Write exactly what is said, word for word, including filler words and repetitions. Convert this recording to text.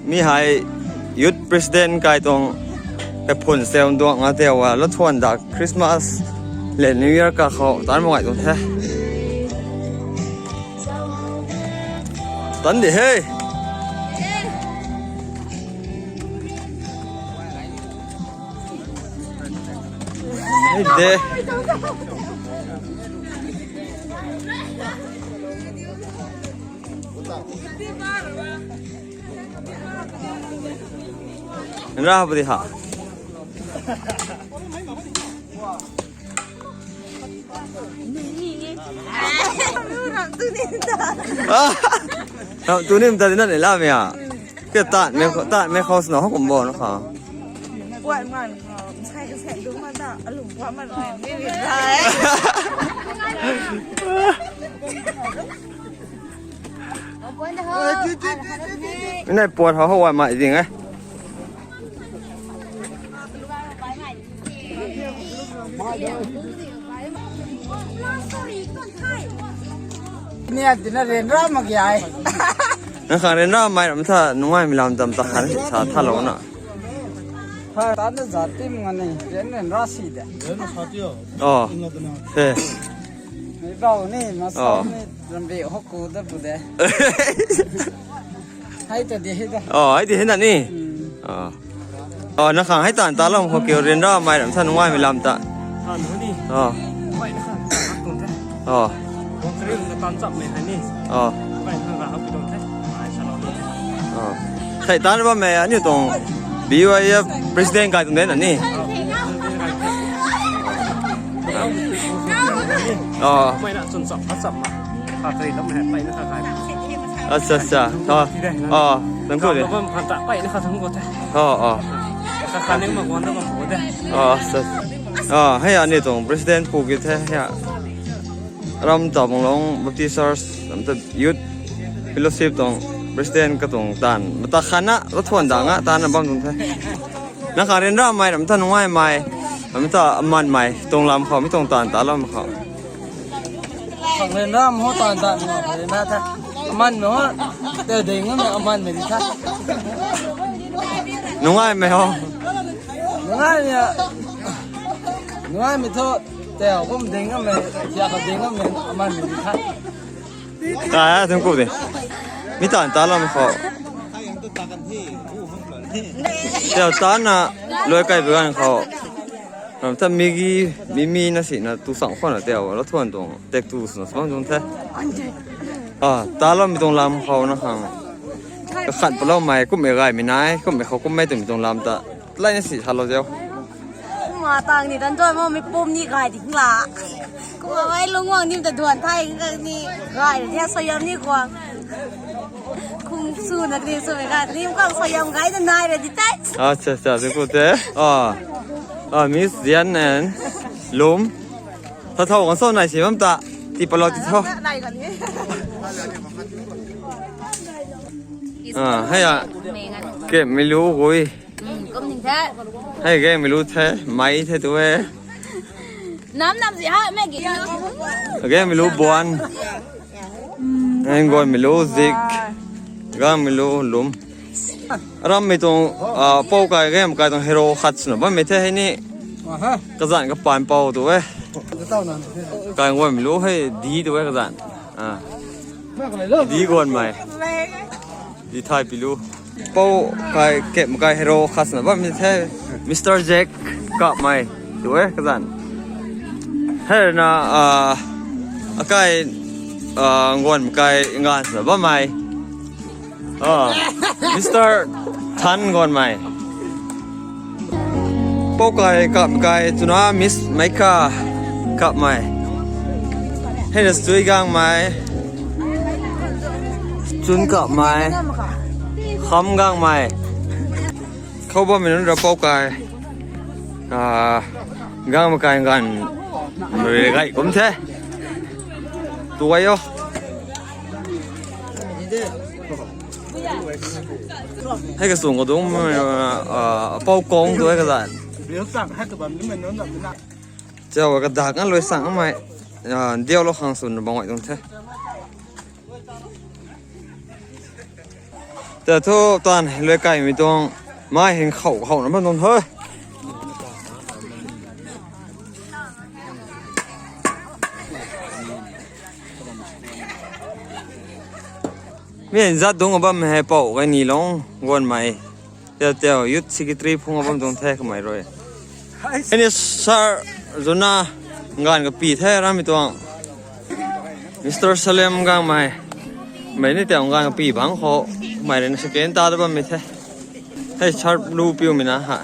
Mi hei youth president kai tuang kaphun seu nduang a teu a, lathuan da Christmas le New Year ka khou tan mak ngai tuang the. Tan di he. Hey, de. Ra bu di ha. Ah, tu ni mta di na ni la me a. Ke tat me, tat me khou sna ho kum bo na kha. Puat man kha, sai ka sai du ma da, alung puat man nai, ni ni dai. Nai puat ho ho wai mai ding e. Ni a tina ren ra mak ya e. Na kha ren ra mai ram tha, nungai mi lam tam ta khan sa tha lo na. Tha ta na za tim nga ni, ren ren ra si de. Oh. He. Ni bau ni, ma sa ni, ram bi ho ku da bu de. Hai ta di, hai ta. Oh, hai di, hai na ni. Hmm. Oh. Oh, na khang hai tan ta lam ho kiu rin ra mai ram tha nungai mi lam ta. Tan ho ni. Oh. Bai na khang ta tum the. Oh. Bong kri na tan chap me hai ni. Oh. Bai na khang ra hap pi tum the. Ai sa lo ni. Oh. Thai tan ba me ani tong B Y F president kai tum de na ni. Oh. Mai na chun chap, chap ma. Kha kri lam hai, bai na kha kha. Acha, acha. Oh. Oh, thank you de. Bam phan ta pai na kha thang ko the. Oh, oh. Kha kha ning ma guan da bam ko de. Oh, acha. Oh, hei ani tong president pu ki the, hei. Ram Tabonglong Baptist Church, ram ta youth fellowship tong president ka tong tan. Mata khana, lathuan da nga, tan na bam tung the. Na kha rin ra mai, ram ta nungai mai. Ram ta aman mai, tong lam khou, mi tong tan ta lam khou. Khang ren ram ho tan tan ho, ren ra tha. Aman ho, te ding ngam aman me di tha. Nungai me ho. Nungai me. Nungai me tho, te kum ding ngam me, tia ka ding ngam me, aman me di tha. Ta ya, thum ku de. Mi tan ta lam khou. Teu tan na, loi kai bi gan khou. Ram ta Maggi, Mimi na si na tu sang khou na teu, lathuan tuang, tek tu sna sang tuang the. Ah, ta lam mi tuang lam khou na khang. Ka khat palou mai, kum me gai mi nai, kum me khou kum me tu mi tuang lam ta. Lai na si sa lo zeu. Kum ma tang ni tan tuan mo mi pum ni gai ding la. Kum ma mai lung wang ni ta duan thai ni gai de soyam ni guang. Kum su na ni su me gai ni kang soyam gai na nai re di tai. Acha, acha, tu ku te. Ah. Ah, Miss Dian and Lum. Tha thau kan so nai si mam ta. Ti palo ti thau. Ah, hei a. Ke mi lu gui. Kum ning the. Hei ge mi lu the, mai the tu e. Nam nam si ha me gi. Ge mi lu buan. Hei goi mi lu zik. Ga mi lu lum. Ram mi tuang, ah, pou kai ge mi kai tuang hero khat suna bam mi the hei ni. Kazan ka pan pou tu e. Kai goi mi lu hei di tu e kazan. Ah. Di guan mai. Di thai pilu. Pou kai kep kai hero khasna bam the. Mister Jack kap mai. Tu e kazan. Her na, ah, akai, ah, guan kai ngan sa bam mai. Ah, Mister Than guan mai. Pou kai kap kai tuna Miss Maika kap mai. Hei na Sui gang mai. Chun kap mai. Kham gang mai. Khou bam mi nunc ra pou kai. Ah, gang ma kai ngan. Mei gai kum the. Tu ai o. Hei ka sung ka dung, ah, pou kong tu ai ka zan. Chau ka dak ngan lui sang amai. Ah, diau lo khang sun bang wai dung the. Tei thu tan lui kaimei tuang mai hyn khou khou na bam tuang the. Mi hyn zat dungc bam hei pou kai ni lung guanmei. Tei tei youth secretary phung bam tuang the kamei rui. Ani sir zuna ganv kapi the ramei tuang. Mister Salem Gangmei. Mei ni tei ganv kapi bang khou. Mei rui na second ta da bammei the. Hei sir lu piumei na ha.